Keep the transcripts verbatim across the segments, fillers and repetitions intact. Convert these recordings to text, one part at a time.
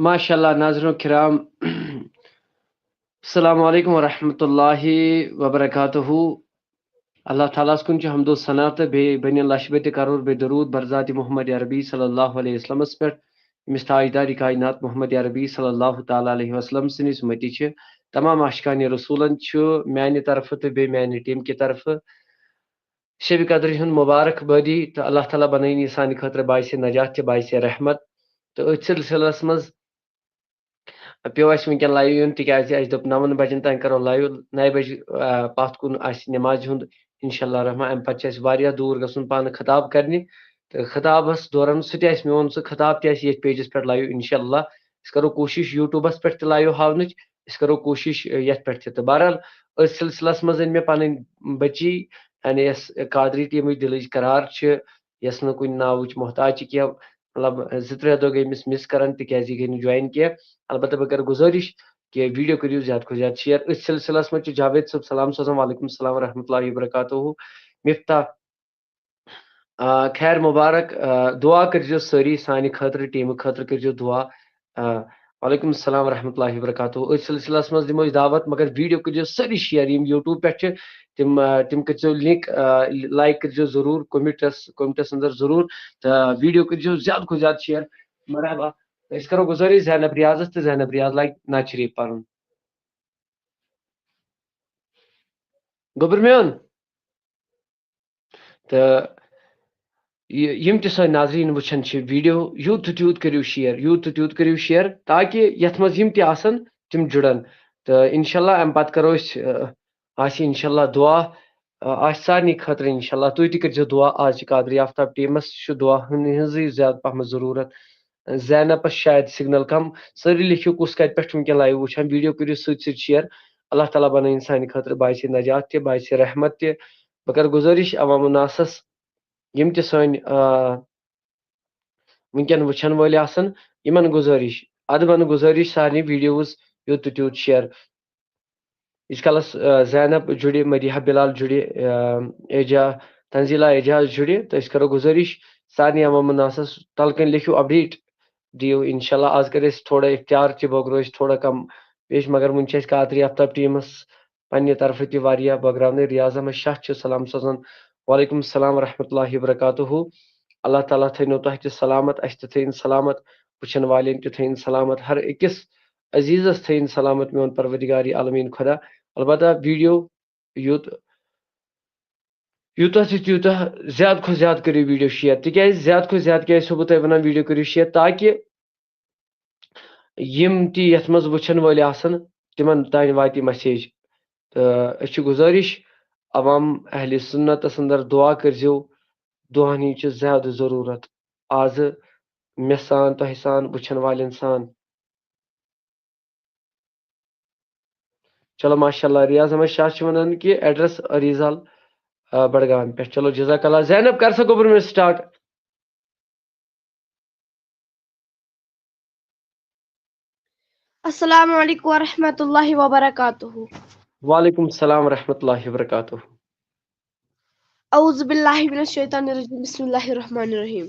ماشاء اللہ ناظرین کرام، السلام علیکم ورحمۃ اللہ وبرکاتہ۔ اللہ تعالیٰ ہس کُن چھُ حمد و ثنا تہٕ بیٚیہِ بنہِ لچھ بٔتہِ کرور بیٚیہِ درود بر ذات محمد عربی صلی اللہ علیہ وسلمس پٮ۪ٹھ، ییٚمِس تاجدار کائنات محمد عربی صلی اللہ تعالیٰ علیہ وسلم سٕنٛدِس مٔتہِ چھِ۔ تمام عاشقانِ رسولن چھُ میانہِ طرفہٕ تہٕ بیٚیہِ میانہِ ٹیٖم کہِ طرفہٕ شبِ قدرِ ہُنٛد مبارک بٲدی تہٕ اللہ تعالیٰ بنٲیِن یہِ سانہِ خٲطرٕ باعثِ نجات تہٕ باعثِ رحمت۔ تہٕ أتھۍ سلسلس منٛز پیوٚو اَسہِ وٕنکیٚن لایِو یُن، تِکیازِ اَسہِ دوٚپ نَوَن بجن تام کرو لایِو، نَیہِ بجہِ، آ، پَتھ کُن آسہِ نٮ۪مازِ ہُنٛد، انشاء اللہ الرحمٰن۔ اَمہِ پَتہٕ چھُ اَسہِ واریاہ دوٗر گژھُن پانہٕ خطاب کرنہِ۔ تہٕ خطابَس دوران سُہ تہِ آسہِ میون سُہ خطاب تہِ آسہِ ییٚتھۍ پیجَس پٮ۪ٹھ لایِو، انشاء اللہ۔ أسۍ کرو کوٗشِش YouTubeَس پٮ۪ٹھ تہِ لایِو ہاونٕچ، أسۍ کرو کوٗشِش، آ، یَتھ پٮ۪ٹھ تہِ۔ تہٕ بہرحال، أتھۍ سلسلس منٛز أنۍ مےٚ پنٕنۍ بٔچی، یعنی یۄس قادری ٹیٖمٕچ دِلٕچ قرار چھِ، یۄس نہٕ کُنہِ ناوٕچ محتاج چھِ کینٛہہ۔ مطلب، زٕ ترٛےٚ دۄہ گٔے أمِس مِس کران، تِکیازِ یہِ گٔے نہٕ جوین کینٛہہ۔ البتہ بہٕ کرٕ گُزٲرِش کہِ ویڈیو کٔرِو زیادٕ کھۄتہٕ زیادٕ شیئر۔ أتھۍ سلسلس منٛز چھُ جاوید صٲب سلام سوزان، وعلیکم السلام ورحمۃ اللہ وبرکاتہ۔ مفتاح، آ، خیر مبارک، آ، دعا کٔرزیو سٲری سانہِ خٲطرٕ، ٹیٖمہٕ خٲطرٕ کٔرزیو دعا۔ آ، وعلیکم السلام ورحمۃ اللہ وبرکاتہ۔ أتھۍ سلسلس منٛز دِمو أسۍ دعوت، مگر ویڈیو کٔرزیو سٲری شیئر، یِم YouTube پٮ۪ٹھ چھِ، تِم، آ، تِم کٔرزیو لِنک، آ، لایک کٔرزیو ضروٗر، کومنٹس کومنٹس اندر ضروٗر، تہٕ ویڈیو کٔرزیو زیادٕ کھۄتہٕ زیادٕ شیئر۔ مرحبا۔ أسۍ کرو گُزٲرِش زینب ریاضس، تہٕ زینب ریاض لاگہِ نعت شریف پرُن۔ گوٚبُر میون۔ تہٕ یہِ، یِم تہِ سٲنۍ ناظریٖن وٕچھان چھِ ویڈیو، یوٗت تہٕ تیوٗت کٔرِو شیئر، یوٗت تہٕ تیوٗت کٔرِو شیئر، تاکہِ یَتھ منٛز یِم تہِ آسَن، تِم جُڑن۔ تہٕ انشاءاللہ اَمہِ پَتہٕ کَرو أسۍ، آ، آسہِ انشاءاللہ دُعا، آ، آسہِ سارنٕے خٲطرٕ انشاءاللہ۔ تُہۍ تہِ کٔرۍزیو دُعا، آز چھِ قادری آفتاب ٹیٖمَس چھُ دُعا ہٕن-، ہٕنٛزٕے زیادٕ پَہمَتھ ضروٗرت۔ زینبَس شاید سگنل کم۔ سٲری لیکھِو کُس کَتہِ پٮ۪ٹھ چھُ وٕنکیٚن لایِو وٕچھان۔ ویڈیو کٔرِو سۭتۍ سۭتۍ شیئر۔ اللہ تعالیٰ بَنٲیِن سانہِ خٲطرٕ باعثِ نجات تہِ، باعثِ رحمت تہِ۔ بہٕ کَرٕ گُزٲرِش عوام الناسَس، یِم تہِ سٲنۍ، آ، وٕنکیٚن وٕچھن وٲلۍ آسن، یِمن گُزٲرِش، ادبن گُزٲرِش سارنٕے ویڈیوز یوٗت تہٕ تیوٗت شیئر۔ ییٖتِس کالس، آ، زینب جُڑِ، مدیحہ بلال جُڑِ، آ، اعجاز، تنزیلہ اعجاز جُڑِ، تہٕ أسۍ کرو گُزٲرِش سارنٕے عوام الناسس، تلہٕ کنۍ لیکھِو اپڈیٹ دِیِو۔ انشاءاللہ آز کرِ اَسہِ تھوڑا اختیار تہِ بوٚگرو أسۍ تھوڑا کم پیش، مگر وُنہِ چھِ اَسہِ قادری آفتاب ٹیٖمس پننہِ طرفہٕ تہِ واریاہ بٲگراونٕے۔ ریاض احمد شاہ چھُ سلام سوزان، وعلیکم السلام ورحمۃ اللہ وبرکاتہ۔ اللہ تعالیٰ تھٲینو تۄہہِ تہِ سلامت، اَسہِ تہِ تھٲیِن سلامت، وٕچھن والٮ۪ن تہِ تھٲیِن سلامت، ہر أکِس عزیٖزس تھٲیِن سلامت میون پروردگار عالمین خدا۔ البتہ ویڈیو یوٗت، یوٗتاہ تہِ تیوٗتاہ زیادٕ کھۄتہٕ زیادٕ کٔرِو ویڈیو شیئر، تِکیازِ زیادٕ کھۄتہٕ زیادٕ کیازِ چھُسو بہٕ تۄہہِ ونان ویڈیو کٔرِو شیئر، تاکہِ یِم تہِ یَتھ منٛز وٕچھن وٲلۍ آسن، تِمن تام واتہِ یہِ مسیج۔ تہٕ أسۍ چھِ گُزٲرِش، عوام اہلِ سُنتس اندر دُعا کٔرزیو، دُعاہنٕے چھِ زیادٕ ضروٗرت آزٕ مےٚ سان، تۄہہِ سان، وٕچھن والٮ۪ن سان۔ چلو، ماشاء اللہ، ریاض احمد شاہ چھِ ونان کہِ ایڈریس عریض ال، آ، بڈگام پٮ۪ٹھ۔ چلو، جزاک اللہ۔ زینب، کر سا گوٚبُر مےٚ سٹارٹ؟ السلام علیکم ورحمۃ اللہ وبرکاتہ۔ وعلیکم السلام ورحمۃ اللہ وبرکاتہ۔ اعوذ باللہ من الشیطان الرجیم، بسم اللہ الرحمن الرحیم۔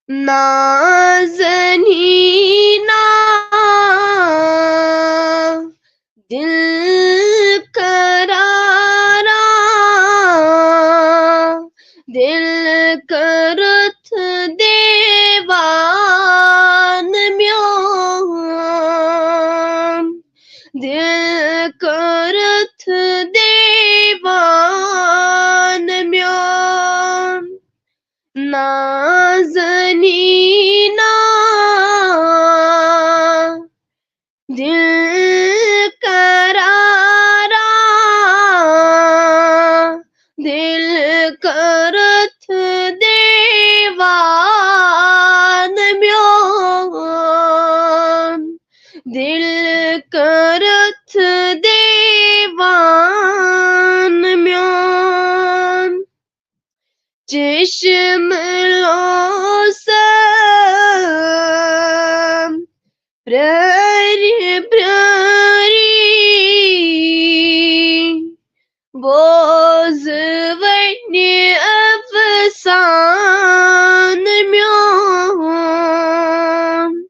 نازنینا، دل قرارا، دل کرت دیوان میون، دل کرت دیوان میون، نازنینا، دل قرارا، دل کرت دیوان میون، دل کرت دیوان میون۔ چشم لوسم پرٛٲرۍ پرٛٲرۍ بوز وۄنۍ افسانہٕ میون،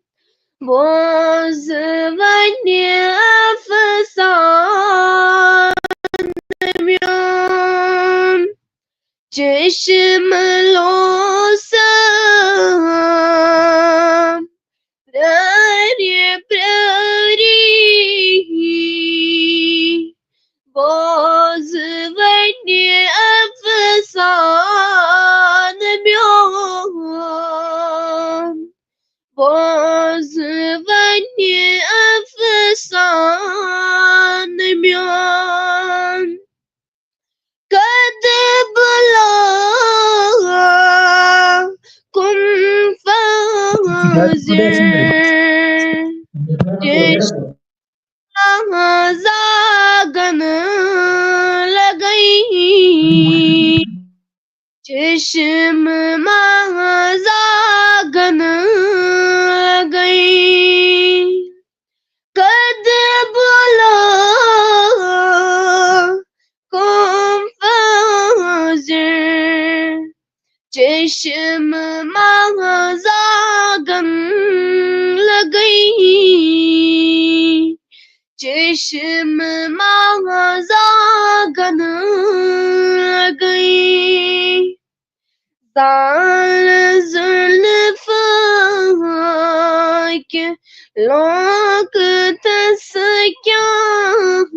چشم لوسم پرٛارِ پرٛٲری، بوز وۄنۍ افسانہٕ میون، بوز وۄنۍ افسانہٕ میون۔ قد بلا کم فاضل، چشم زاگن لگئی، چشم زاگن لگئی۔ قد بلا کم فاضل، چشم زاگن لگئی، چشم زاگن لگئی۔ زال زلفہٕ کہِ لوکہٕ تس کیٛاہ،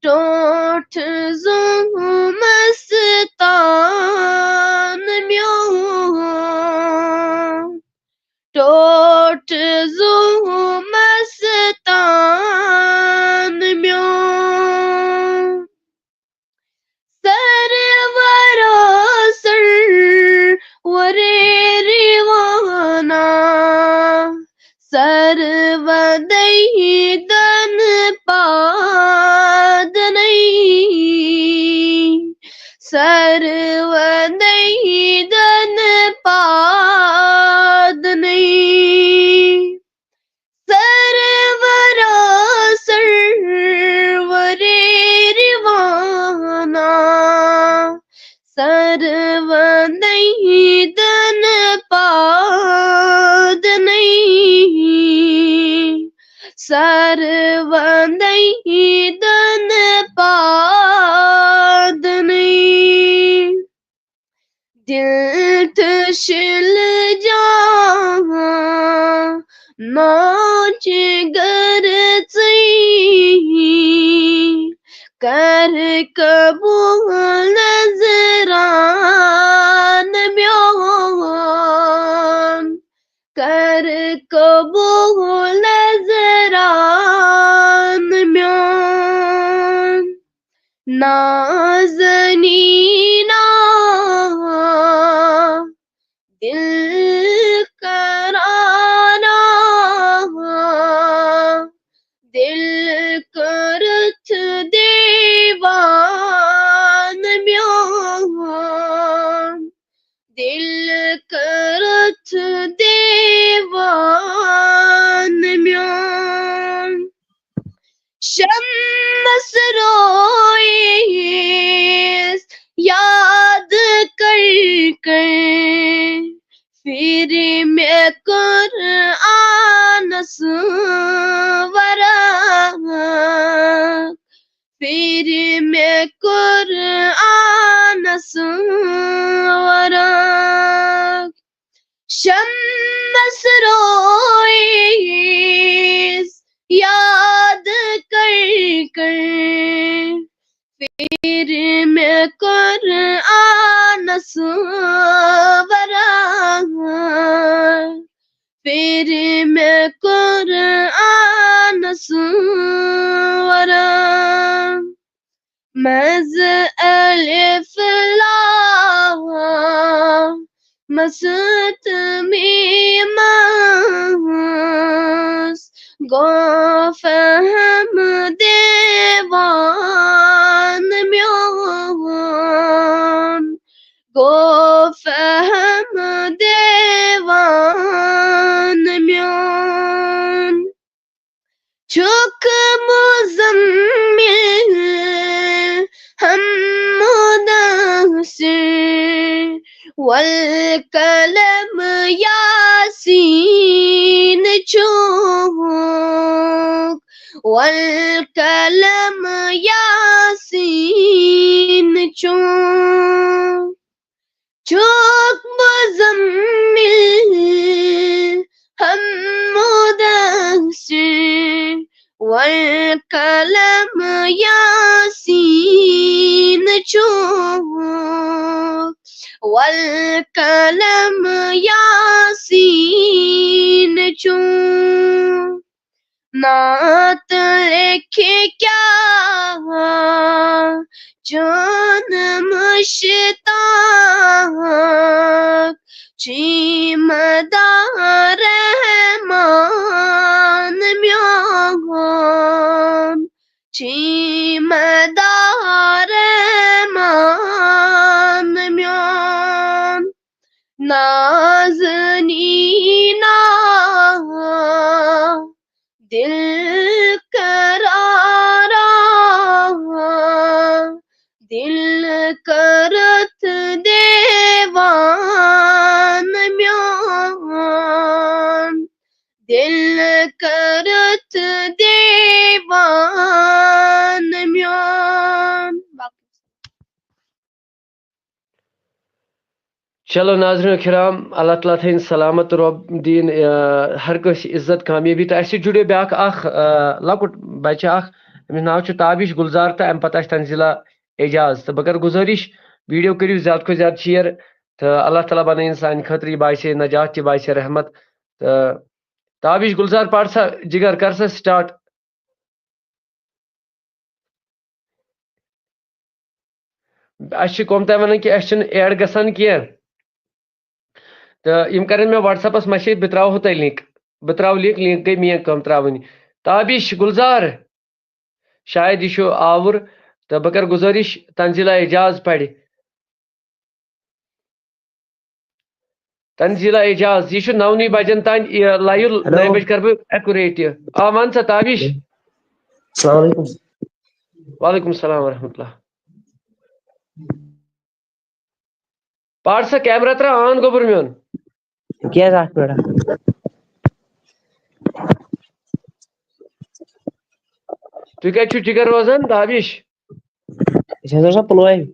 ٹوٹھ زوٗ مستان میون، ٹوٹھ زوٗ مستان میون۔ سرورا سرورے روانا، سرودئی دن پادنئی، سرودئی دن پادنئی۔ سرورا سرورے روانا، سرودئی دن پادنئی، سرودئی دن پادنئی۔ دل تشل جان نوچ گرژی، کر قبول نذران میون، کر قبول نذران میون۔ نازنینا، دل قرانا، دل کٔرٕتھ دیوان میون، دل کٔرٕتھ دیوان میون۔ شمس رویس یاد کر کر، پھر مےٚ قرآنس ورق، پھر مےٚ قرآنس ورق۔ شمس رویس یاد کر کر، پھر مےٚ قرآنس ورق، پھر مےٚ قرآنس ورق۔ منٛز الف لام مَس تہٕ میٖمَس گوٚو فہم دیوان میون، گوٚو فہم دیوان میون۔ چھُکھ مُزَمِّل ہم مُدَثِّر، والقلم یاسین چھُکھ، والقلم یاسین چھُکھ۔ چونک، والقلم یاسین چونک۔ نعت لیکھِ کیٛاہ چون مشتاق، چھی مداح رحمان میون، چھی مداح رحمان میون۔ نازنینا، دل قرارا، دل کرت دیوان میون، دل کرت دیوان میون۔ چلو ناظرین کرام، اللہ تعالیٰ تھٲیِن سلامت، رۄب دِیِن، آ، ہر کٲنٛسہِ عزت کامیٲبی۔ تہٕ اَسہِ سۭتۍ جُڑیو بیٛاکھ اکھ، آ، لۄکُٹ بچہٕ اکھ، أمِس ناو چھُ تابش گُلزار تہٕ اَمہِ پتہٕ آسہِ تنزیلہ اعجاز۔ تہٕ بہٕ کرٕ گُزٲرِش، video کٔرِو زیادٕ کھۄتہٕ زیادٕ share تہٕ اللہ تعالیٰ بنٲیِن سانہِ خٲطرٕ یہِ باعث نجات، یہِ باعث رحمت۔ تہٕ تابش گُلزار، پَر سا جگر، کر سا start۔ اَسہِ چھِ کۄم تام وَنان کہِ اَسہِ چھِنہٕ add گژھان کینٛہہ۔ تہٕ یِم کَرن مےٚ WhatsApp-س message، بہٕ ترٛاوہو تۄہہِ link۔ بہٕ ترٛاوٕ link، link گٔے میٛٲنۍ کٲم ترٛاوٕنۍ۔ تابش گُلزار، شاید یہِ چھُ آوُر، تہٕ بہٕ کَرٕ گُزٲرِش تنزیلہ اعجاز پَرِ۔ تنزیلہ اعجاز، یہِ چھُ نَونٕے بجن تام، یہِ live، hello۔ نَیہِ بجہِ کرٕ بہٕ accurate یہِ۔ آ، وَن سا تابش۔ السلام علیکم۔ وعلیکم السلام ورحمۃ اللہ۔ پَر سا، camera ترٛاو on، گوٚبُر میون۔ کیٛازِ اَتھ پٮ۪ٹھ؟ تُہۍ کَتہِ چھِو جِگر روزان، تابش؟ أسۍ حظ روزان پُلوامہِ۔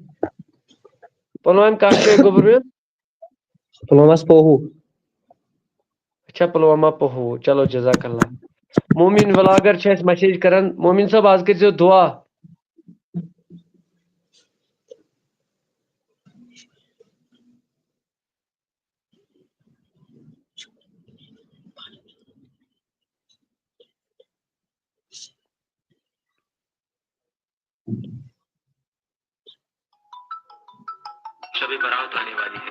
پُلوامہِ کَتھ جایہِ، گوٚبُر میون؟ پُلوامس پوہو۔ اچھا، پُلوامہ پوہو۔ چلو، جزاک اللہ۔ مومن vlogger چھِ اَسہِ message کران۔ مومن صٲب، آز کٔرۍزیو دُعا۔ شب برات آنے والی ہے۔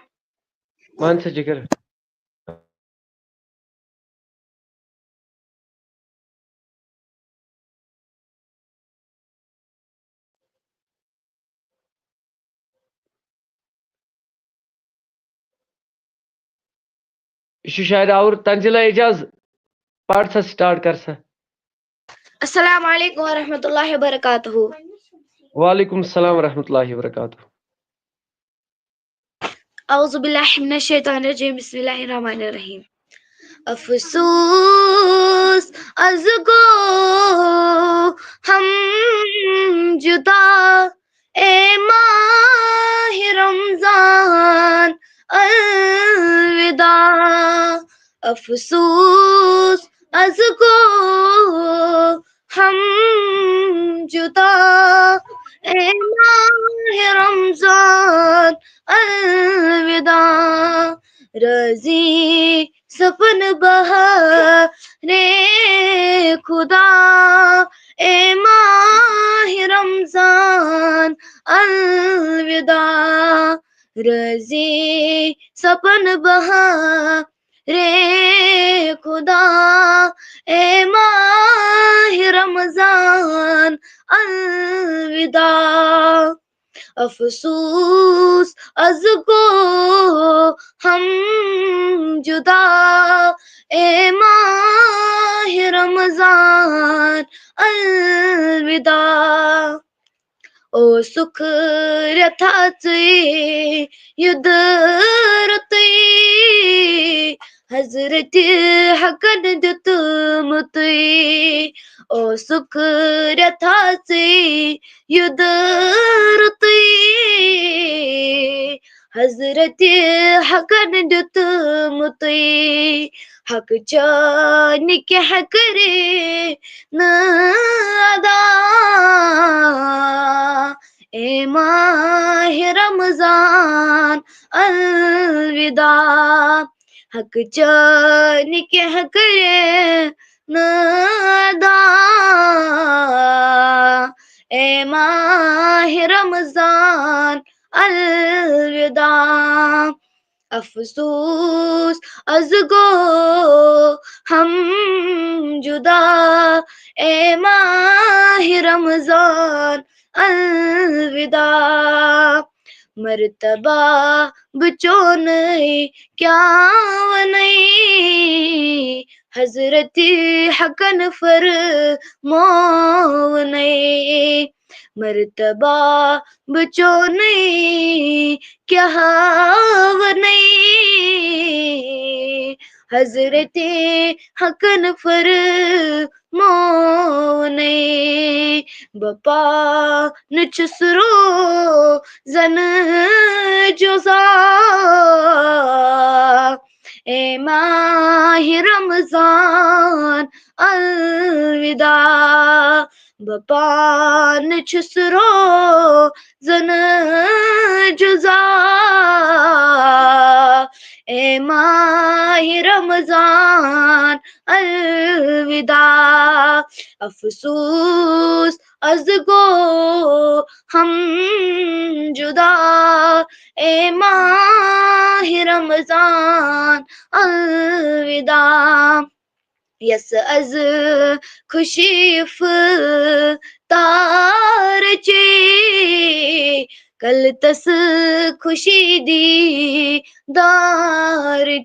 وَن سا جِگر۔ یہِ چھُ شاید آوُر۔ تنزیلہ اعجاز، پَر سا، start کر سا۔ السلام علیکم ورحمۃ اللہ وبرکاتہ۔ وعلیکم السلام ورحمۃ اللہ وبرکاتہ۔ اعوذ باللہ من الشیطان الرجیم، بسم اللہ الرحمن الرحیم۔ افسوس از گو ہم جدا، اے ماہ رمضان الوداع۔ افسوس از گو ہم جدا، اے ماہ رمضان الوداع۔ رازی سپن بہار خدا، اے ماہ رمضان الوداع۔ رازی سپن بہار خدا، اے ماہ رمضان الوداع۔ افسوس از گو ہم جدا، اے ماہ رمضان الوداع۔ اوسُکھ رٮ۪تھا ژٕے یہِ دٲرتٕے، حضرت حقن دیُتمُتٕے۔ اوسُکھ رٮ۪تھا ژٕے یہِ دٲرتٕے، حضرت حقن دیُتمُتٕے۔ حق چانہِ کینٛہہ کرے نہٕ ادا، اے ماہِ رمضان الوداع، حق چٲنۍ کینٛہہ کٔرِتھ نہٕ ادا۔ اے ماہِ رمضان الوداع، افسوس از گو ہم جدا۔ اے ماہِ رمضان الوداع، مرتبہ بہٕ چونٕے کیٛاہ وَنَے، حضرت حقن فرموونَے۔ مرتبہ بہٕ چونٕے کیٛاہ وَنَے، حضرت حقن فرموونَے۔ بہٕ پانہٕ چھُس روزن جُزا۔ اے ماہِ رمضان الوداع، بہٕ پانہٕ چھُس روزن جُزا۔ اے ماہِ رمضان الوداع، افسوس از گو ہم جدا۔ اے ماہِ رمضان الوداع، یس از خوشی افطار چی، کل تس خوشی دیدار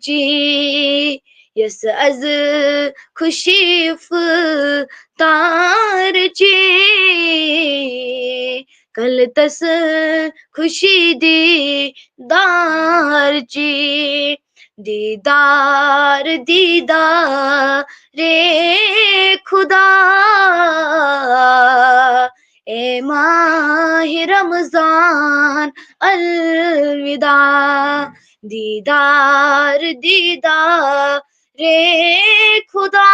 چی۔ یس از خوشی افطار چی، کل تس خوشی دیدار چی۔ دیدار دیدار خدا، اے ماہِ رمضان الوداع۔ دیدار دیدار خدا،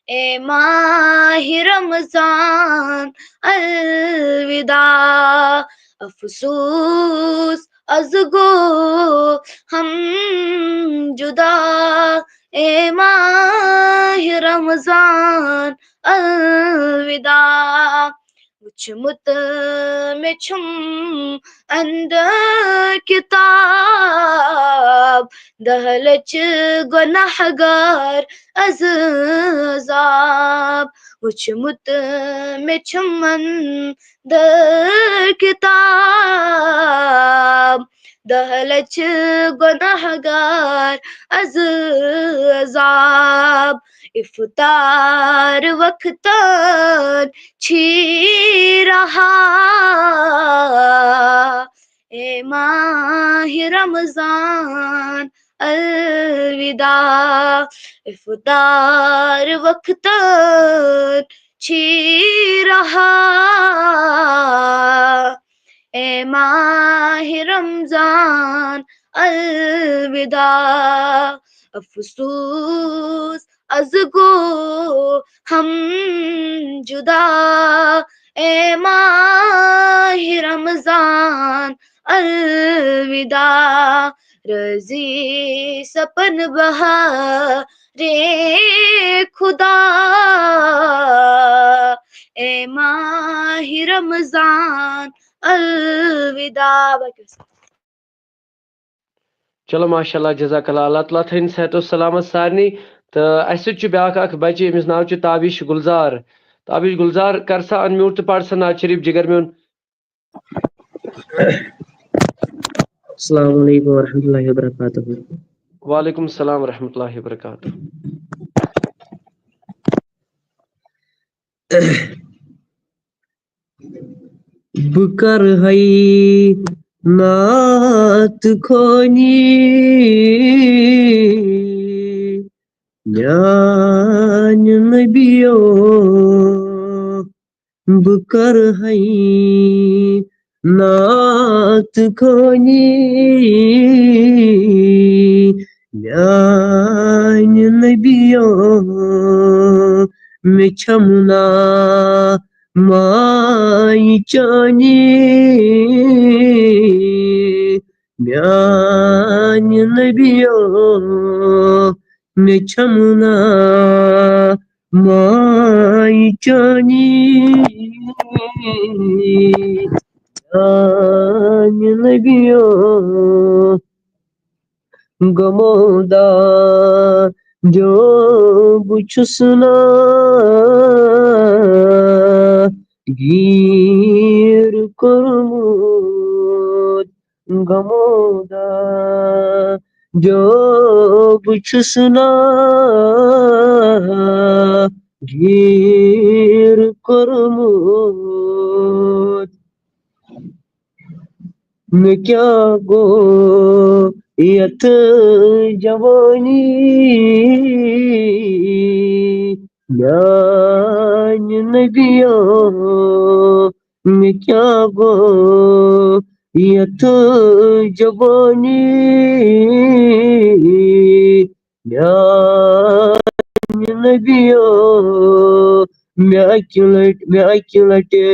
اے ماہِ رمضان الوداع۔ افسوس از گو ہم جدا، اے ماہِ رمضان الوداع۔ وُچھمُت مےٚ چھُم اندر کتاب، دہ لچھ گۄناہ گار از عذاب۔ وُچھمُت مےٚ چھُم اندر کتاب، دہ لچھ گۄناہ گار از عذاب۔ افطار وقتن چھی رہا، اے ماہِ رمضان الوداع۔ افطار وقتن چھی رہا، اے ماہِ رمضان الوداع۔ افسوس از گو ہم جدا، اے ماہِ رمضان الوداع۔ رضی سپن بہار خدا، اے ماہِ رمضان الوداع۔ باقی وسلام۔ چلو، ماشاء اللہ، جزاک اللہ، اللہ تعالیٰ تھٲیِن صحت و سلامت سارنٕے۔ تہٕ اَسہِ سۭتۍ چھُ بیٛاکھ اکھ بچہِ، أمِس ناو چھُ تابش گُلزار۔ تابش گُلزار، کر سا unmute تہٕ پَر سا نعت شریف، جِگر میون۔ السلام علیکم ورحمۃ اللہ وبرکاتہ۔ وعلیکم السلام ورحمۃ اللہ وبرکاتہ۔ بہٕ کرٕ ہے نعت خوانی میانہِ نبیو، بہٕ کرٕ ہے نعت خوانی میانہِ نبیو۔ مےٚ چھَم نا ماے چانی، میانہِ نبیو، مےٚ چھَم نا ماے چانی، میانہِ نبیو۔ غمو داغو بہٕ چھُس نا گیٖر کوٚرمُت، غمو داغو بہٕ چھُس نا گیٖر کوٚرمُت۔ مےٚ کیٛاہ گوٚو یَتھ جوانی، میٛانہِ نبیو، مےٚ کیٛاہ گوٚو یَتھ جوانی، میٛانہِ نبیو۔ مےٚ اَکہِ لَٹہِ، مےٚ اَکہِ لَٹہِ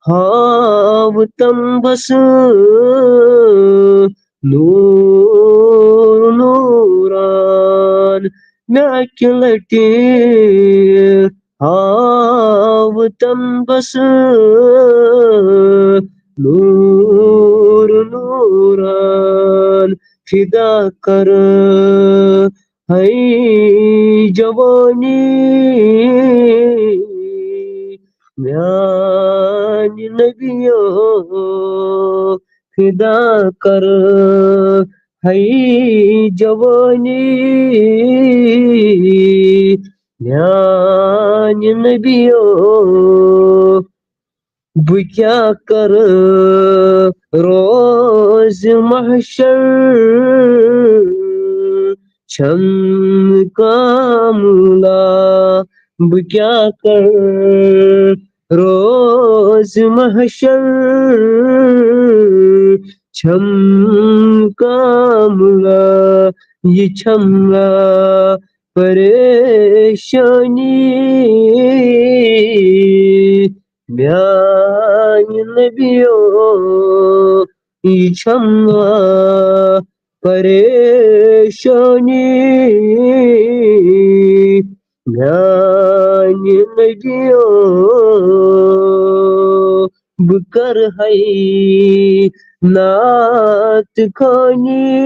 ہاو تَم بَسہٕ نوٗر نوٗران۔ مےٚ اَکہِ لَٹہِ ہاو تَم بَسہٕ نوٗر نوٗران۔ فِدا کَرٕ ہے جوانی، میٛانہِ نبیو، فِدا کَرٕ ہے جوانی، میٛانہِ نبیو۔ بہٕ کیٛاہ کَرٕ روزِ محشر، چھَم کاملا۔ بہٕ کیٛاہ کَرٕ روزِ محشر، چھَم کاملا۔ یہِ چھَم نا پریشانی، میٛانہِ نبیو، یہِ چھَم نا پریشانی، میٛانہِ نبیو۔ بہٕ کَرٕ ہے نعت خوانی،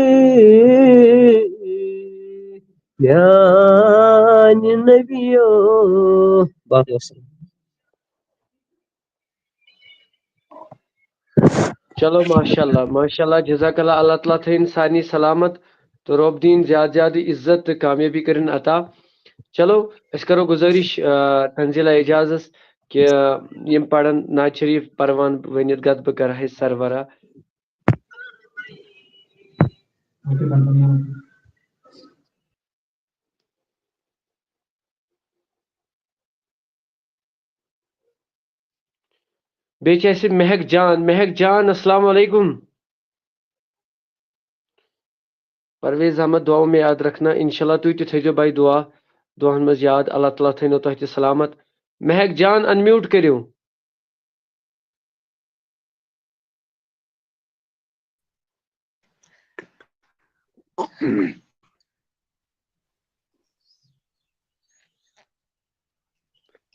میٛانہِ نبیو۔ باقٕے وسلام۔ چلو، ماشاء اللہ، ماشاء اللہ، جزاک اللہ، اللہ تعالیٰ تھٲیِن سارنٕے سلامت تہٕ رۄب دِیِن زیادٕ زیادٕ عزت تہٕ کامیٲبی کٔرِن عطا۔ چلو، أسۍ کرو گُزٲرِش، آ، تنزیلہ اعجازس کہِ یِم پرن نعت شریف پروان ؤنِتھ گژھٕ بہٕ کرٕ ہے سرورا۔ بیٚیہِ چھِ اَسہِ مہک جان۔ مہک جان، السلام علیکم۔ پرویز احمد، دعاؤں میں یاد رکھنا۔ انشاءاللہ تُہۍ تہِ تھٲیزیو بھائی دعا، دعاہن منٛز یاد۔ اللہ تعالیٰ تھٲینو تۄہہِ تہِ سلامت۔ مہک جان، unmute کٔرِو۔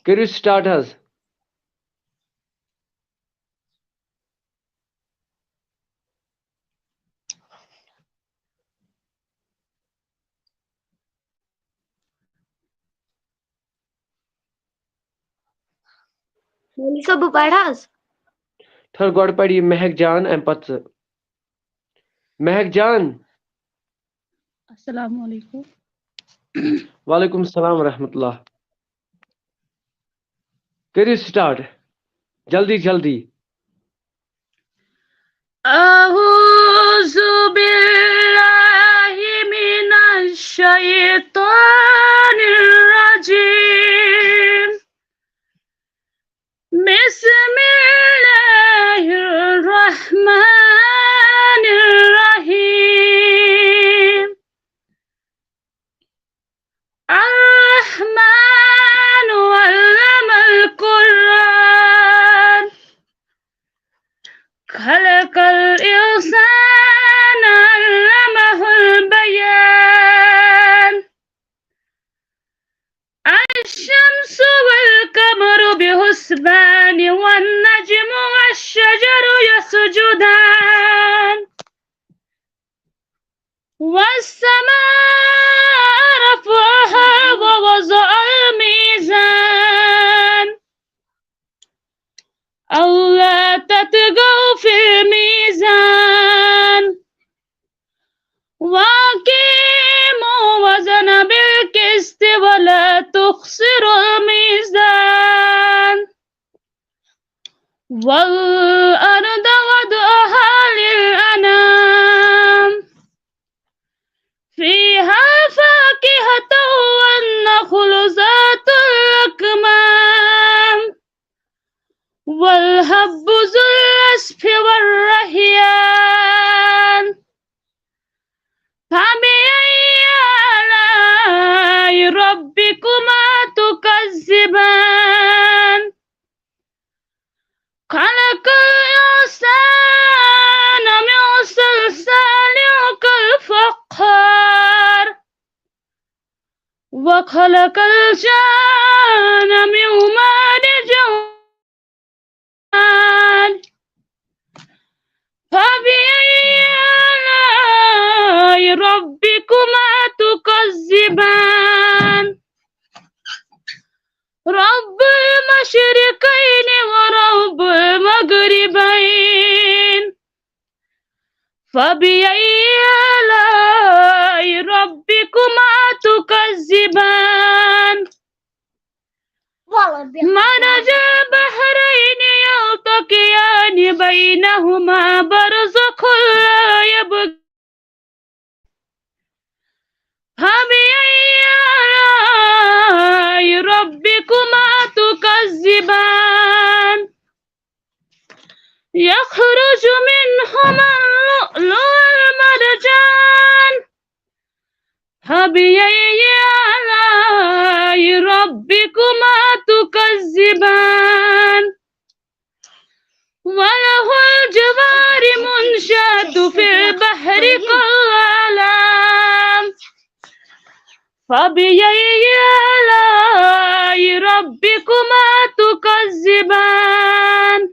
کٔرِو start حظ۔ مولوی صٲب، بہٕ پَرٕ حظ؟ ٹھٔہر، گۄڈٕ پَر یہِ مہک جان، اَمہِ پَتہٕ ژٕ۔ مہک جان۔ السلام علیکم۔ وعلیکم السلام ورحمۃ اللہ۔ کٔرِو start۔ جلدی جلدی۔ أعوذ بالله من الشيطان الرجيم. بسم الله الرحمن الرحيم. الرحمن علم القرآن. جدان. والسماء رفعها ووضع الميزان. ألا تطغوا في الميزان. وأقيموا الوزن بالقسط ولا تخسروا الميزان. والأرض وضعها للأنام. فيها فاكهة والنخل ذات الأكمام. والحب ذو العصف والريحان. فبأي آلاء ربكما تكذبان؟ خلق الإنسان من صلصال كالفخار. وخلق الجان من مارج من نار. فبأي آلاء ربكما تكذبان؟ رب المشرقين ورب المغربين. فبأي آلاء ربكما تكذبان؟ مرج البحرين يلتقيان بينهما برزخ لا يبغيان. فبأي آلاء ربكما تكذبان؟ يخرج منهما اللؤلؤ والمرجان. فبأي آلاء ربكما تكذبان؟ وله الجوار المنشآت في البحر كالأعلام. فبأي آلاء ربكما تكذبان؟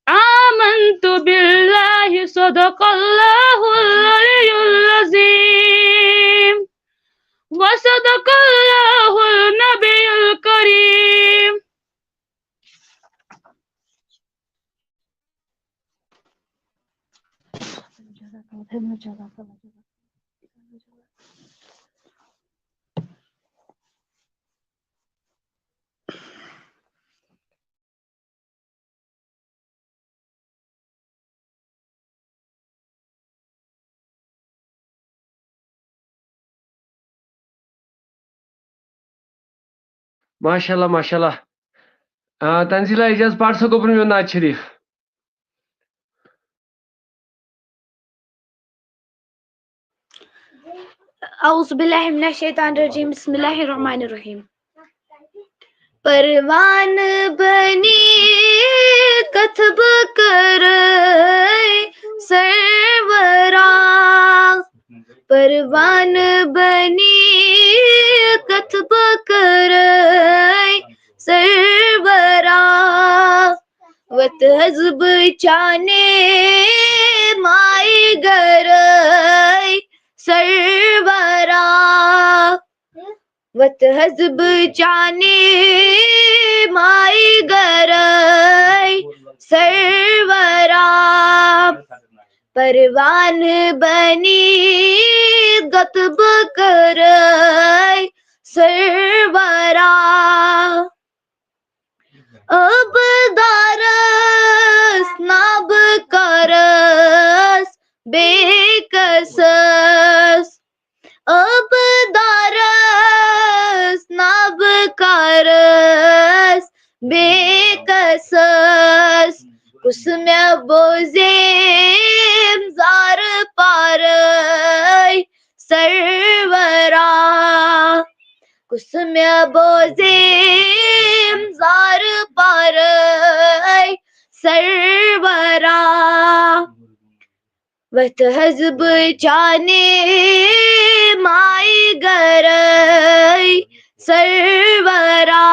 آمنت بالله، صدق الله العلي العظيم، وصدق الله النبي الكريم. ماشاء اللہ، ماشاء اللہ۔ آ، تنزیلہ اعجاز، پَر سا گوٚبُر میون نعت شریف۔ اعوذ باللہ من الشیطان الرجیم، بسم اللہ الرحمن الرحیم۔ پروان بنی کتھ بہٕ کرے سرورا، پروان بنی کتھ بہٕ کرے سرورا، وتہٕ حظ بہٕ چانے مایہِ گرے سرورا۔ وتہٕ حظ بہٕ چانے مایہِ گرے سرورا۔ پروان بنی کتھ بہٕ کرے سرورا۔ ٲبہٕ دارس نہ بہٕ کرس بیٚیہِ کسس۔ ٲبہٕ دارس نہ بہٕ کرس بیٚیہِ کسس۔ کُس مےٚ بوزیم زارٕ پارے سرورا۔ کُس مےٚ بوزیم زارٕ پارے سرورا۔ وتہٕ حظ بہٕ چانے مایہِ گرے سرورا۔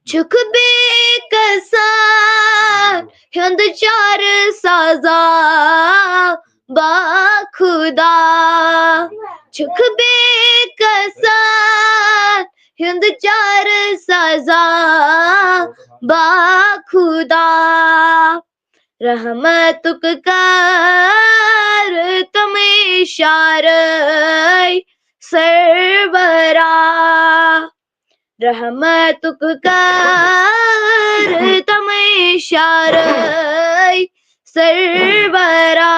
چھُکھ بیٚیہِ کسان ہُنٛد چارٕ سزا با خدا۔ چھُکھ بے کسان ہُنٛد چارٕ سزا با خدا۔ رحمتُک کر تِم اِشارَے سرورا۔ رحمتُک کر تِم اِشارَے سرورا۔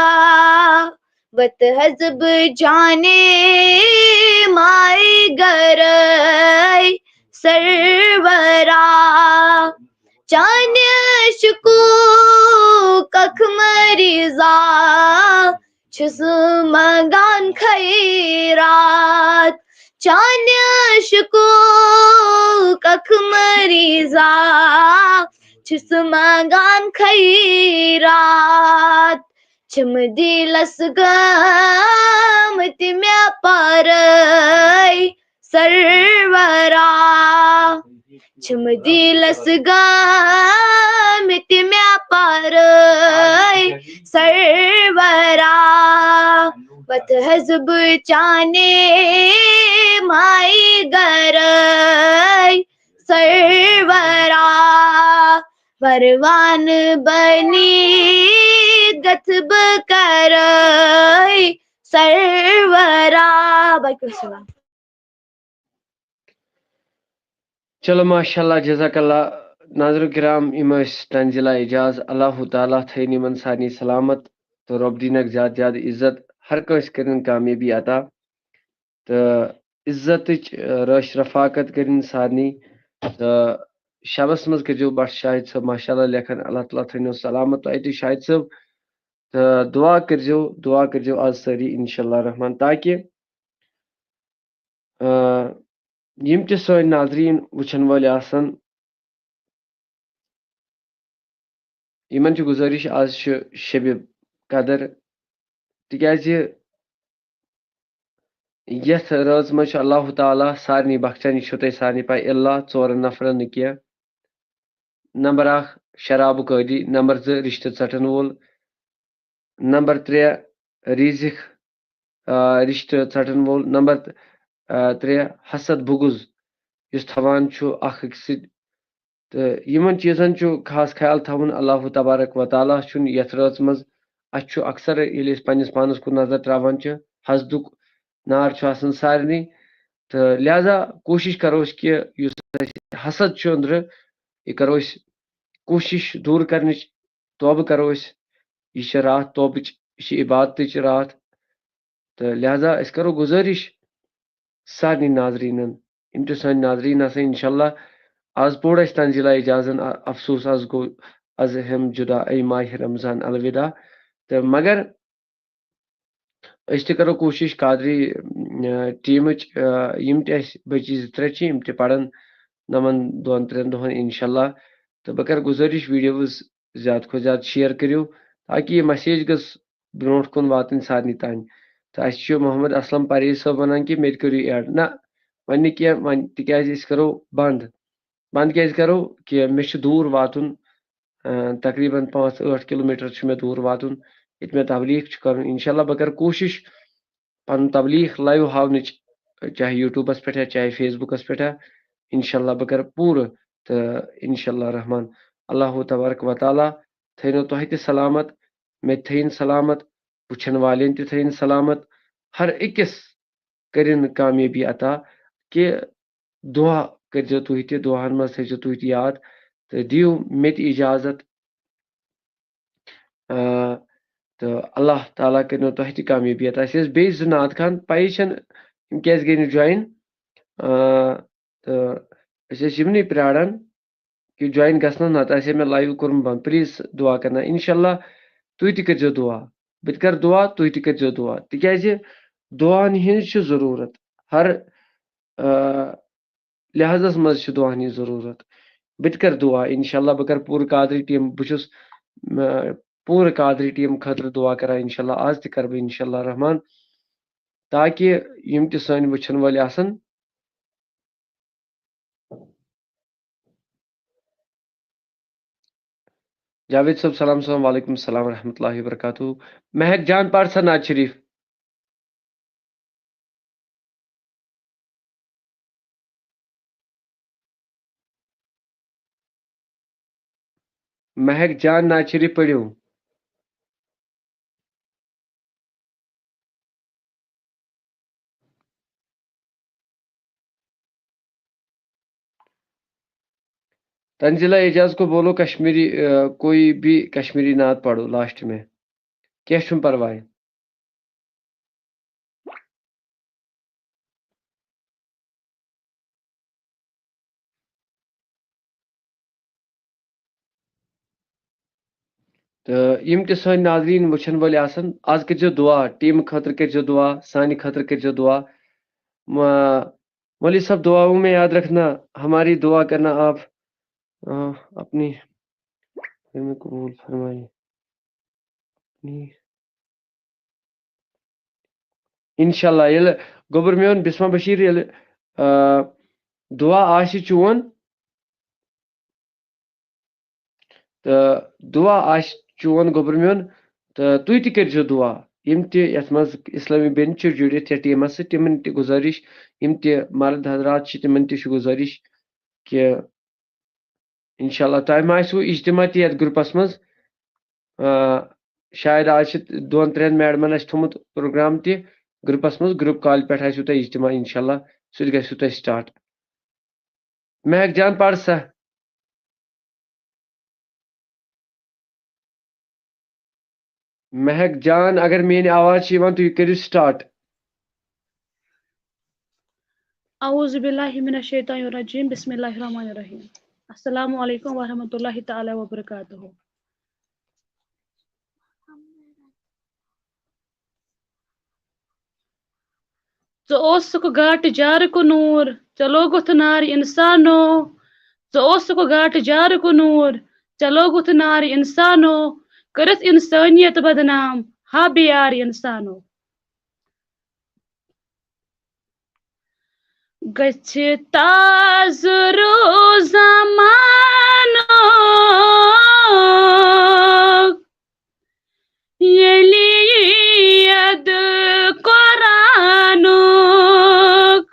وت حزب جانے مائی گرے سرورا۔ چانہِ عشقُک اکھ مریضا چھُس منگان خیرات۔ چانہِ عشقُک اکھ مریضا چھُس منگان خیرات۔ چھِم دِلس گٲمٕتۍ مےٚ پرٲے سرورا۔ چھِم دِلس گٲمٕتۍ مےٚ پرٲے سرورا۔ وت حزب چانے مائی گرے سرورا۔ پروان بنی گژھٕ بہٕ کرے سرورا۔ باقی وسلام۔ چلو ماشاء اللہ، جزاک اللہ۔ ناظرو کرام، یِم ٲسۍ تنزیلہ اعجاز۔ اللہ تعالیٰ تھٲیِن یِمن سارنٕے سلامت تہٕ رۄب دِنکھ زیادٕ زیادٕ عزت۔ ہر کٲنٛسہِ کٔرِن کامیٲبی عطا تہٕ عزتٕچ، آ، رٲچھ رفاقت کٔرِن سارنٕے۔ تہٕ شبس منٛز کٔرۍزیو بٹ شاہد صٲب ماشاء اللہ لیکھان، اللہ تعالیٰ تھٲینو سلامت تۄہہِ تہِ شاہد صٲب۔ تہٕ دعا کٔرۍزیو، دعا کٔرۍزیو آز سٲری انشاء اللہ رحمان، تاکہِ، آ، یِم تہِ سٲنۍ ناظریٖن وٕچھن وٲلۍ آسن، یِمن چھِ گُزٲرِش، آز چھُ شبِ قدر، تِکیازِ یتھ رٲژ منٛز چھُ اللہ تعالیٰ سارنٕے بخشان، یہِ چھُو تۄہہِ سارنٕے پاے، الا ژورن نفرن نہٕ کینٛہہ۔ نمبر اکھ، شرابُک عٲدی، نمبر زٕ، رشتہٕ ژٹن وول، نمبر ترٛےٚ، ریٖزِکھ، آ، رشتہٕ ژٹن وول، نمبر، آ، ترٛےٚ، حسد بغض یُس تھاوان چھُ اکھ أکِس سۭتۍ۔ تہٕ یِمن چیٖزن چھُ خاص خیال تھاوُن۔ اللہ تبارک و تعالیٰ چھُنہٕ یتھ رٲژ منٛز، اسہِ چھُ اکثر ییٚلہِ أسۍ پننِس پانس کُن نظر تراوان چھِ، حسدُک نار چھُ آسان سارنٕے۔ تہٕ لہذا کوٗشِش کرو أسۍ کہِ یُس اسہِ حسد چھُ أنٛدرٕ، یہِ کرو أسۍ کوٗشِش دوٗر کرنٕچ، توبہٕ کرو أسۍ۔ یہِ چھِ راتھ توبٕچ، یہِ چھِ عبادتٕچ راتھ۔ تہٕ لہذا أسۍ کرو گُزٲرِش سارنٕے ناظریٖنن، یِم تہِ سٲنۍ ناظریٖن آسن، انشاءاللہ آز پوٚر اَسہِ تنزیلہ اعجازن، ا-، افسوس آز گوٚو از ہم جدا اے ماہِ رمضان الوداع۔ تہٕ مگر أسۍ تہِ کرو کوٗشِش قادری، آ، ٹیٖمٕچ، آ، یِم تہِ اَسہِ بچی زٕ ترٛےٚ چھِ، یِم تہِ پرن نَمَن دۄن ترٛٮ۪ن دۄہن انشاءاللہ۔ تہٕ بہٕ کرٕ گُزٲرِش videos زیادٕ کھۄتہٕ زیادٕ share کٔرِو، تاکہِ یہِ message گٔژھ برونٛٹھ کُن واتٕنۍ سارنٕے تام۔ تہٕ اَسہِ چھُ محمد اسلم پرہیز صٲب وَنان کہِ مےٚ تہِ کٔرِو add۔ نہ، وۄنۍ نہٕ کینٛہہ، وۄنۍ تِکیازِ أسۍ کرو بنٛد۔ بنٛد کیازِ کرو؟ کہِ مےٚ چھُ دوٗر واتُن، آ، تقریباً پانٛژھ ٲٹھ کلوٗمیٹر چھُ مےٚ دوٗر واتُن، ییٚتہِ مےٚ تبلیغ چھُ کرُن۔ انشاءاللہ بہٕ کرٕ کوٗشِش پنُن تبلیغ live ہاونٕچ، چاہے YouTubeس پٮ۪ٹھ یا چاہے Facebookس پٮ۪ٹھ۔ انشاءاللہ بہٕ کرٕ پوٗرٕ، تہٕ انشاءاللہ رحمان اللہ تبارک و تعالیٰ تھٲینو تۄہہِ تہِ سلامت، مےٚ تہِ تھٲیِن سلامت، وٕچھن والٮ۪ن تہِ تھٲیِن سلامت، ہر أکِس کٔرِن کامیٲبی عطا۔ کہِ دعا کٔرۍزیو تُہۍ تہِ، دعاہن منٛز تھٲیزیو تُہۍ تہِ یاد، تہٕ دِیِو مےٚ تہِ اجازت۔ آ، تہٕ اللہ تعالیٰ کٔرِنو تۄہہِ تہِ کامیٲبی عطا۔ اَسہِ ٲسۍ بیٚیہِ زٕ نعت خان، پَیی چھَنہٕ یِم کیٛازِ گٔے نہٕ join۔ آ، تہٕ أسۍ ٲسۍ یِمنٕے پیاران کہِ join گژھن، نَتہٕ آسہِ ہے مےٚ live کوٚرمُت بنٛد۔ Please دعا کرنا۔ انشاءاللہ تُہۍ تہِ کٔرۍزیو دعا۔ بہٕ تہِ کرٕ دعا، تُہۍ تہِ کٔرۍزیو دعا۔ تِکیٛازِ دعاہن ہٕنٛز چھِ ضروٗرت۔ ہر، آ، لحاظس منٛز چھِ دعاہن ہٕنٛز ضروٗرت۔ بہٕ تہِ کرٕ دعا، انشاءاللہ بہٕ کرٕ پوٗرٕ قادری team، بہٕ چھُس، آ، پوٗرٕ قادری team خٲطرٕ دعا کران، انشاءاللہ آز تہِ کرٕ بہٕ انشاءاللہ رحمان، تاکہِ یِم تہِ سٲنۍ وٕچھن وٲلۍ آسن، جاوید صٲب، سلام، السلام علیکم، السلام ورحمۃ اللہ وبرکاتہ۔ مہک جان، پَر سا نعت شریف۔ مہک جان، نعت شریف پٔرِو۔ تنزیلہ اعجاز کو بولو کشمیری، آ، کوئی بھی کشمیری نعت پڑھو لاسٹ میں۔ کینٛہہ چھُنہٕ پرواے۔ تہٕ یِم تہِ سٲنۍ ناظریٖن وٕچھن وٲلۍ آسن، آز کٔرۍزیو دُعا، ٹیٖمہٕ خٲطرٕ کٔرۍزیو دُعا، سانہِ خٲطرٕ کٔرۍزیو دُعا۔ ما-، مولوی صٲب، دُعاؤں میں یاد رکھنا، ہماری دُعا کرنا آپ، آ، اپنی، قبول فرمائیے۔ اپنی۔ انشاءاللہ، ییٚلہِ گوٚبُر میون بسمہ بشیر، ییٚلہِ، آ، دُعا آسہِ چون، تہٕ دُعا آسہِ چون گوٚبُر میون، تہٕ تُہۍ تہِ کٔرۍزیو دُعا۔ یِم تہِ یَتھ منٛز اِسلٲمی بیٚنہِ چھِ جُڑِتھ یَتھ ٹیٖمَس سۭتۍ، تِمَن تہِ گُزٲرِش، یِم تہِ مرد حضرات چھِ، تِمَن تہِ چھِ گُزٲرِش کہِ انشاءاللہ تۄہہِ ما آسِوٕ اجتماع تہِ یَتھ گروپَس منٛز۔ آ، شاید آز چھِ دۄن ترٛٮ۪ن میڈمَن اَسہِ تھوٚمُت پروگرام تہِ گروپَس منٛز، گروپ کالہِ پٮ۪ٹھ آسِوٕ تۄہہِ اجتماع انشاءاللہ، سُہ تہِ گژھِوٕ تۄہہِ سٹارٹ۔ مہک جان، پَر سا۔ مہک جان، اگر میٲنۍ آواز چھِ یِوان، تُہۍ کٔرِو سٹارٹ۔ اعوذ باللہ من الشیطان الرجیم، بسم اللہ الرحمن الرحیم۔ السلام علیکم ورحمۃ اللہ تعالیٰ وبرکاتہ۔ ژٕ اوسُکھ گاٹہٕ جارٕ کو نوٗر، ژےٚ لوگُتھ نار اِنسانو۔ ژٕ اوسُکھ گاٹہٕ جارٕ کو نوٗر، ژےٚ لوگُتھ نار اِنسانو۔ کٔرٕتھ اِنسٲنیت بدنام، ہا بے یار اِنسانو۔ گژھِ تازٕ روٗ زمانُک، ییٚلہِ یاد قرآنُک۔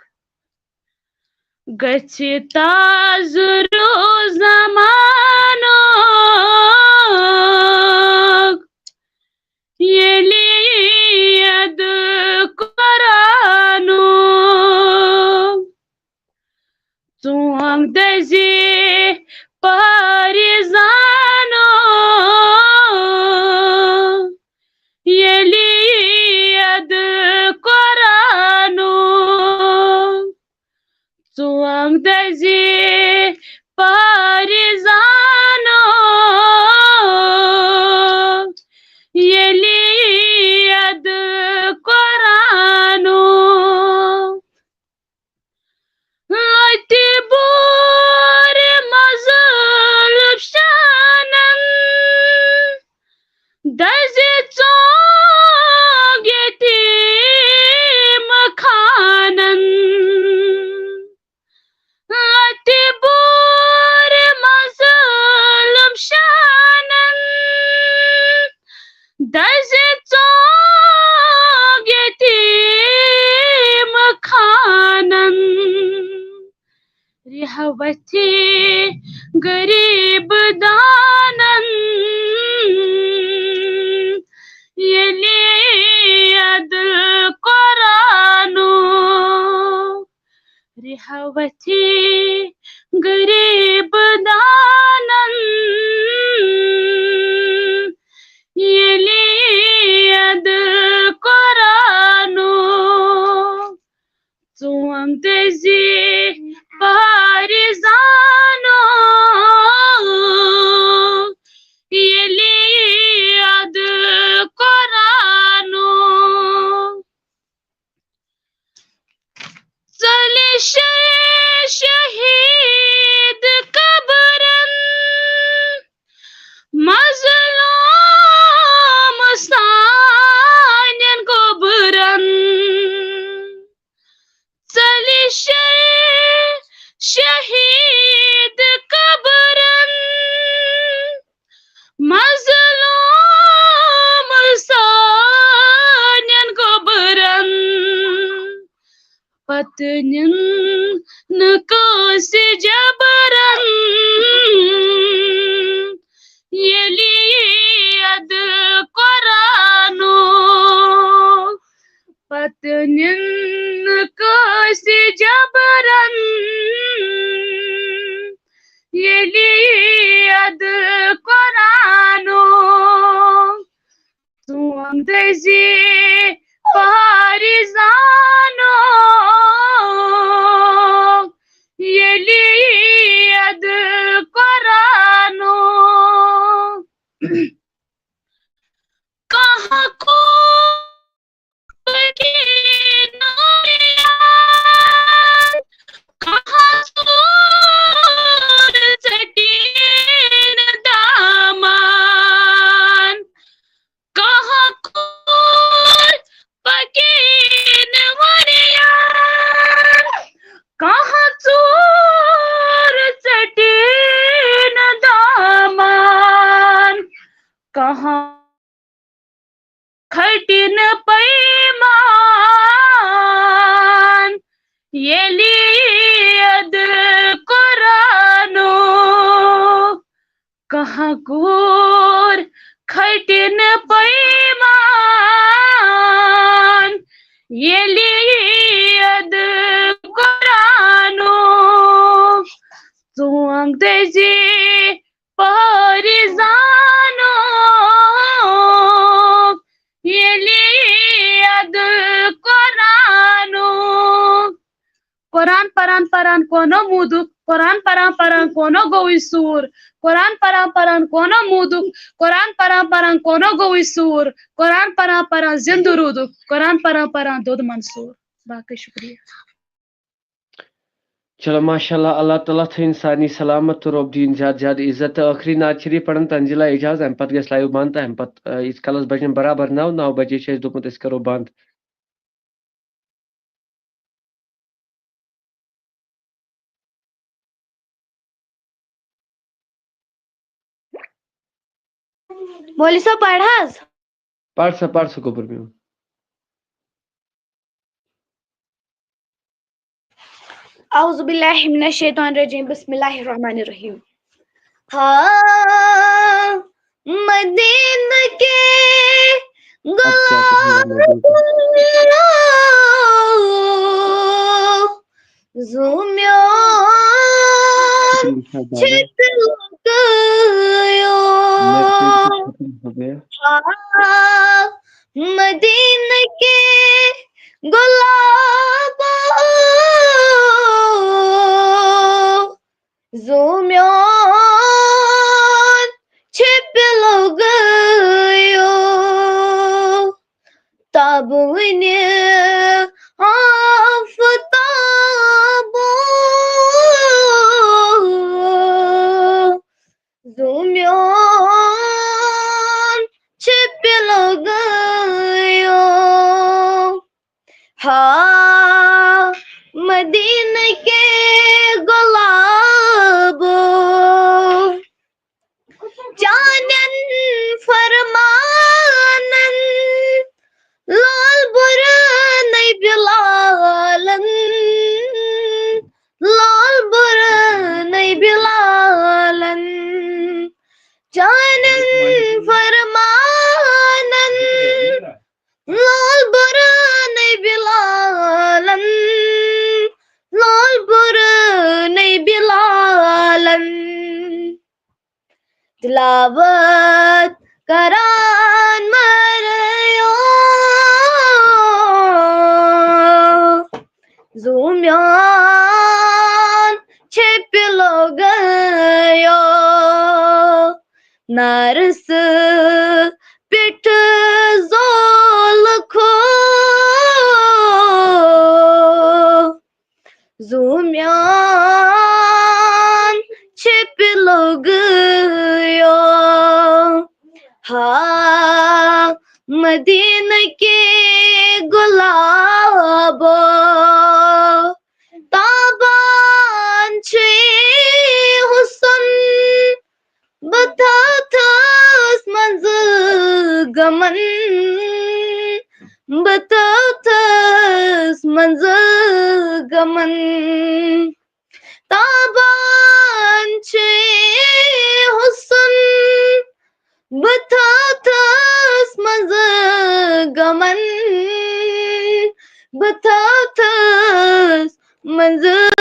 گژھِ تازٕ روٗ زمانُک، ییٚلہِ یاد قرآنُک۔ ژونٛگ دٔزِ پارِ زانُک، ییٚلہِ یاد قرآنُک۔ ژونٛگ دٔزِ پارِ پتہٕ نِن نہٕ کٲنٛسہِ جبرن، ییٚلہِ یاد قرآنُک۔ پتہٕ نِن نہٕ کٲنٛسہِ جبرن، ییٚلہِ یاد قرآنُک۔ ژوٗنٛٹھ دٔزی پہارِ زانُک، ییٚلہِ یاد قرآنُک۔ کانٛہہ کوٗر پکہِ نہٕ یاد، کانٛہہ ژوٗر ژٹہِ نہٕ دامن۔ کانٛہہ کوٗر پکہِ نہٕ وۄنۍ یاد، کانٛہہ ژوٗر ژٹہِ نہٕ دامن۔ کانٛہہ کھٹہِ نہٕ پیمان، ییٚلہِ یاد قرآنُک۔ کانٛہہ کوٗر کھٹہِ نہٕ پیمان، ییٚلہِ یاد قرآنُک۔ ژوٗنٛٹھ دٔزی پہارِ زانُک، ییٚلہِ یاد قرآنُک۔ قرآن پران پران کونو موٗدُکھ، قرآن پران پران کونو گوٚوُے سوٗر۔ قرآن پران پران کونو موٗدُکھ، قرآن پران پران کونو گوٚوُے سوٗر۔ قرآن پران پران زِندٕ روٗدُکھ، قرآن پران پران دوٚد منصوٗر۔ باقٕے شُکریہ۔ چلو، ماشاء اللہ، اللہ تعالیٰ تھٲیِن سارنٕے سلامت تہٕ رۄب دِیِن زیادٕ زیادٕ عزت۔ تہٕ ٲخری نعت شریٖف پرن تنزیلہ اعجاز، اَمہِ پتہٕ گژھِ live بنٛد، تہٕ اَمہِ پتہٕ، آ، ییٖتِس کالس بجن برابر نَو، نَو بجے چھِ اَسہِ دوٚپمُت أسۍ کرو بنٛد۔ مولوی صٲب، پَر حظ۔ پَر سا، پَر سا، گوٚبُر میون۔ اعوذ باللہ من الشیطان الرجیم، بسم اللہ الرحمن الرحیم۔ ہاں، مدینہ کے غلام، زومیان چھِ تِلہٕ گٲیو۔ ہاں، مدینہ کے غلام، زومیان چھِ تِلہٕ گٲیو۔ تابوٗنہِ آفتابو، زومیان چھِ تِلہٕ گٲیو۔ ہا، مدینہ کے غلامو، چانٮ۪ن فرمانن لال برنَے بلالن، لال برنَے بلالن۔ چانٮ۪ن فرمانن لال برنَے بلالن، لال برنَے بلالن۔ تلاوت کران مریو، زومیان چھِ تِلہٕ گٲیو۔ نارس پٮ۪ٹھ زول کھو، زومیان چھِ تِلہٕ گٲیو۔ ہا، مدینہ کے غلامو، تابان چھُ حسن بتاتھس منٛز غمن، بتاتھس منٛز غمن۔ تابان چھُ حُسن بہٕ تھٲتھَس منٛزٕ غمن، بہٕ تھٲتھَس منٛزٕ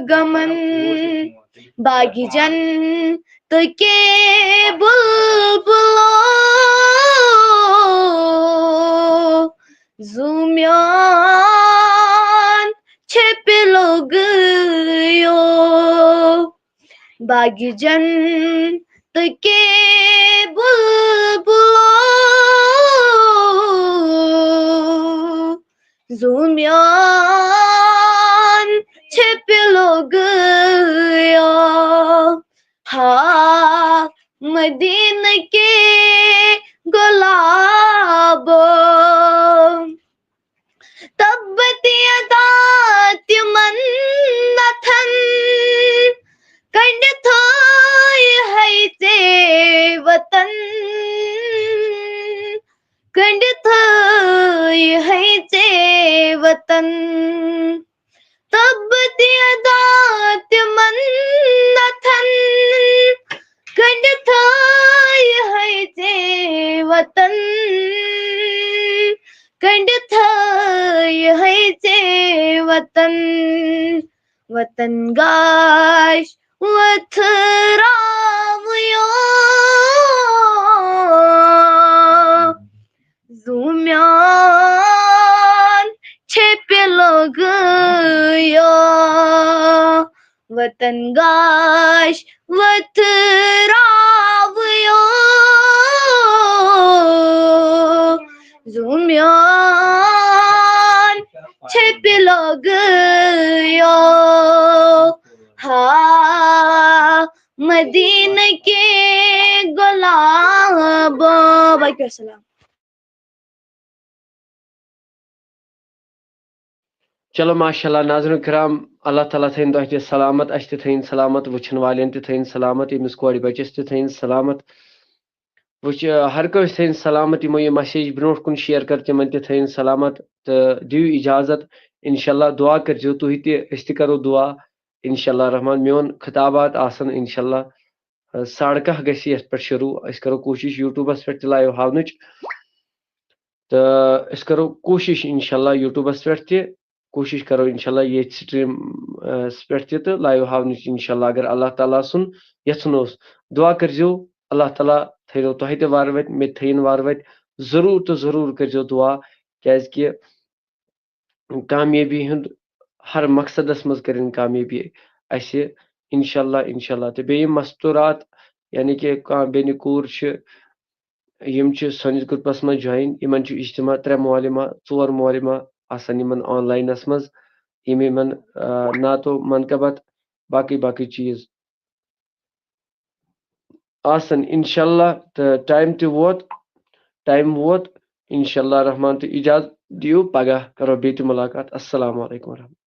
غمن۔ باغی جنتہٕ کے بُلبُلو، زوٗ میون چھپہِ لوٚگیو۔ باغی جنتہٕ کے بُلبُلو، زوٗ میون چھپہِ لوٚگیو۔ ہا مدینہ کے گلابو، تبت یدا تِمن نتھن، کنڈِ تھٲے ہے ژےٚ وطن، کنڈِ تھٲے ہے ژےٚ وطن۔ تبت یدا تِمن نتھن، کنڈِ تھٲے ہے ژےٚ وطن، کنڈِ تھٲے ہے ژےٚ وطن۔ وطن گاش وتھراویو، زوٗ میون چھپہِ لوٚگیو۔ وطن گاش وتھراویو، زوٗ میون چھپہِ لوٚگیو۔ ہا مدینہ کے گلابو۔ باقی السلام۔ چلو، ماشاء اللہ، ناظرین کرام، اللہ تعالیٰ تھٲیِن تۄہہِ تہِ سلامت، اَسہِ تہِ تھٲیِن سلامت، وٕچھن والٮ۪ن تہِ تھٲیِن سلامت، ییٚمِس کورِ بَچَس تہِ تھٲیِن سلامت۔ وٕچھ، ہر کٲنٛسہِ تھٲیِن سلامت، یِمو یہِ message برونٛٹھ کُن share کٔر، تِمن تہِ تھٲیِن سلامت تہٕ دِیِو اِجازت۔ انشاءاللہ دُعا کٔرۍزیو تُہۍ تہِ، أسۍ تہِ کَرو دُعا۔ انشاءاللہ رحمان، میون خطابات آسن انشاءاللہ، ساڑٕ کاہ گژھِ یَتھ پٮ۪ٹھ شروٗع۔ أسۍ کَرو کوٗشِش YouTubeس پٮ۪ٹھ تہِ live ہاونٕچ۔ تہٕ أسۍ کَرو کوٗشِش انشاءاللہ YouTubeس پٮ۪ٹھ تہِ، کوٗشِش کَرو انشاءاللہ ییٚتھۍ stream، س پٮ۪ٹھ تہِ تہٕ live ہاونٕچ انشاءاللہ، اگر اللہ تعالیٰ سُنٛد یَژھُن اوس۔ دُعا کٔرۍزیو، اللہ تعالیٰ تھٲینو تۄہہِ تہِ وارٕ وَتہِ، مےٚ تہِ تھٲیِن وارٕ وَتہِ۔ ضروٗر تہٕ ضروٗر کٔرۍزیو دُعا، کیٛازِکہِ کامیٲبی ہُنٛد ہر مقصدس منٛز کٔرِن کامیٲبی اَسہِ، انشاءاللہ، انشاءاللہ۔ تہٕ بیٚیہِ یِم مستوٗرات، یعنی کہِ کانٛہہ بیٚنہِ کوٗر چھِ، یِم چھِ سٲنِس groupس منٛز join، یِمن چھُ اجتماع، ترٛےٚ معلمہ، ژور معلمہ آسان یِمن onlineس منٛز، یِم یِمن، آ، نعت و منقبت، باقٕے باقٕے چیٖز آسن، انشاءاللہ۔ تہٕ time تہِ ووت، time ووت، انشاءاللہ رحمان۔ تہٕ اجازت دِیِو، پگاہ کرو بیٚیہِ تہِ مُلاقات۔ السلام علیکم ورحمۃ اللہ۔